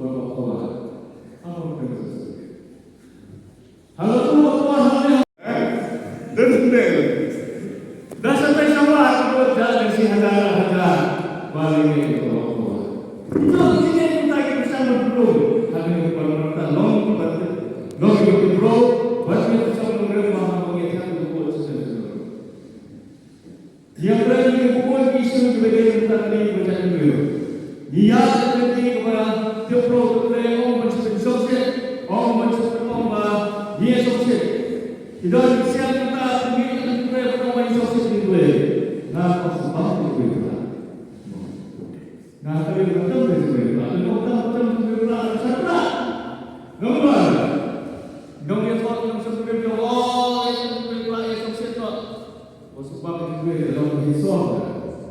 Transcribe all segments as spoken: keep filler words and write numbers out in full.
por ba khawar. Aba pynbeit. Haba tu ba khawar ha ne. Eh? Dei ne. Da sa tai sa wa, ko da. Ngi ba jait briew, ngi ïa ka lynti kaba tip ruh ka Blei ong ban shu pynshongshit, ong ban shu pynong ba ngi ïa shongshit. Ki don ki siang kata ki ngi ka lynti Blei ba ong ban shongshit ki Blei. Nga ka shu bam ki Blei. Nga ka ri ba tem ki Blei. Ba ong tam tam ki Blei ba sa pra. Nong ba. Nong ïa thok nong shu Blei ba ong ki Blei ba ïa shongshit ko. Ba suk ba ka jingkhuid ka long ka jingshong ka.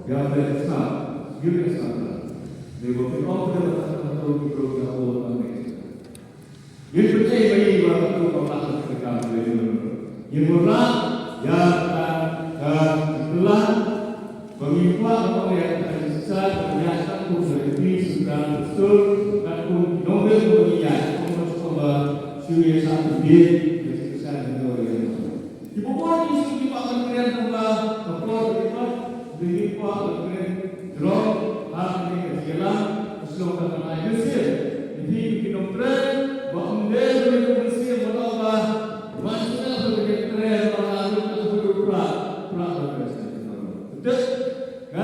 Ïa ka jingshong. Ïa ka jingshong. Dei ba phi ong ka jingshong ka tu ki bro ka ong ka ne. Ïa ka jingkhuid ba ïa ka tu ka ba ka ka ka ka. Ïa ka ra ïa ka ka jingkhuid. Ba ngi kwah ba ïa ka jingshong ka ïa ka kum ka ri suk ka sur ka kum nong ri ba ngi ïa ka kum ba suk ba shu ïa sa tu bi ka jingshong ka ïa ka. Ki ba wan ki shu ki ba ban kren kumba ka por ka dei pat, dei ki kwah ban kren jrong ha kane ka jingïalang ka shlong ka tang ai mynsiem. Ki dei ki nongtrei ba ym dei ba dei ka mynsiem ba noh ba wan shu leh ba dei ka trei ba la lut ka tu pra pra ba ka shu. Betul? Nga